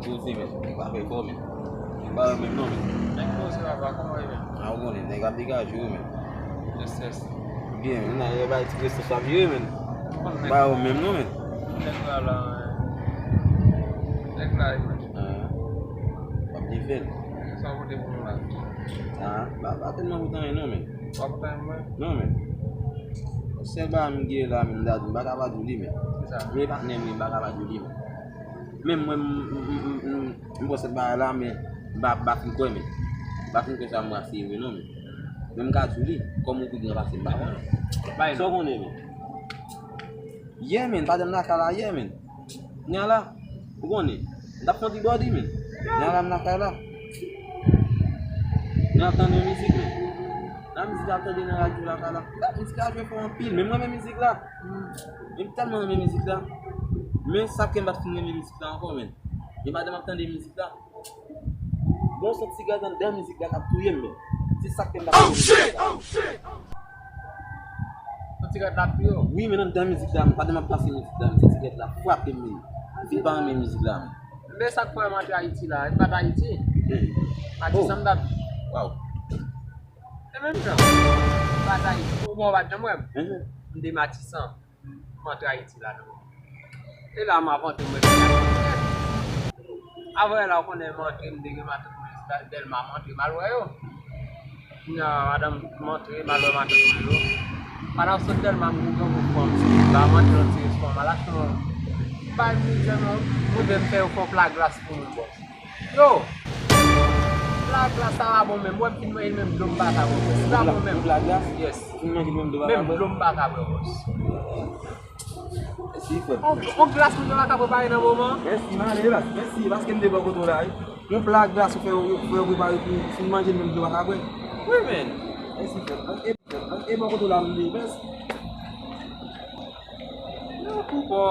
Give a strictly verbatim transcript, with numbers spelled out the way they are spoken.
Poze, men. Nèg pa fè efò, men. Nèg pa yo menm non, men. Nèg poze, papa, kòman e menm? A, ou konnen, nèg ap degaje yo, men. Yes, yes. Byen, men, nan, yo bay ti presyon sa vire, men. Konn nèg. Ba yo menm non, men. Nèg la, la, men. Nèg la, e, men. Ah. W ap defèn. Sa w pote pou nou la? Ah, ba, pa tèlman pote anyen non, men. Pa pote anyen, mwen? Non, men. Sèl bagay m gen la, men, m ta di, m pa ka pa di w li, men. Kisa? Vye patnè m, m pa ka pa di w li, men. Menm mwen, m, m, m, m, m, m pran sèt bagay la, men m pa, m pa fin kwè, men. M pa fin kwè sa m wè se vre non, men. Men m ka di w li, kòm ou pi gran pase m, m pa konnen. Bay non. Sa w konnen, men? Yè, men, patnè m lakay la yè, men. Nya la, ou konnen, m t ap fè yon ti bòdi, men. Nya la, m lakay la. Nya ap tande yon mizik, men. La mizik la ap tande nan radyo lakay la. Mizik la jwe fò anpil, men m renmen mizik la. Men m tèlman renmen mizik la. Men sa k fè m pa t fin renmen mizik la ankò, men. Men pandan m ap tande mizik la, gon son ti gaz anndan mizik la k ap touye m, men. Se sa k fè m pa t fin renmen mizik la. Son ti gaz la ap touye w? Wi, men anndan mizik la, men pandan m ap pase mizik la, men se ti gaz la frape m, men. M fin pa renmen mizik la, men. Men sa k fè m antre Ayiti la, m pa t Ayiti. Hmm. Ayiti, oh, sa m t ap. Waw. Se menm jan. M pa t Ayiti. Ou bon, w pa t janm wè m. Mhm. M de Matisan. M antre Ayiti la, non. E la, m ap antre, mwen. Avè la, ou konnen, m antre, m te gen matant mwen, Dèlma, m antre, m al wè yo. Kounye a, madanm, m antre, m al wè matant mwen yo. Pandan m sot Dèlma, m gen yon gwoup fanm sou wout la, m antre nan ti restoran, m al achte yon, bay mizè, non. M rive, m fè yo fè yon pla glas pou mwen, bòs. Yo! Pla glas sa pa bon menm. Wè m fin manje l menm dlo m pa ka bwè. Si pa bon menm. Pla glas? Yes. Fin manje l menm dlo pa ka bwè? Menm dlo m pa ka bwè, bòs. Mèsi, frè m. On, on glas moun yo pa ka prepare nan moman. Mèsi, m ale la. Mèsi, paske m te bò kote w la, wi. Yon pla glas ou fè yo, fè yo prepare pou fin manje l menm dlo pa ka bwè. Wi, men. Mèsi, frè m. E, e bò kote w la, m li. Mèsi. Yo, pou bò.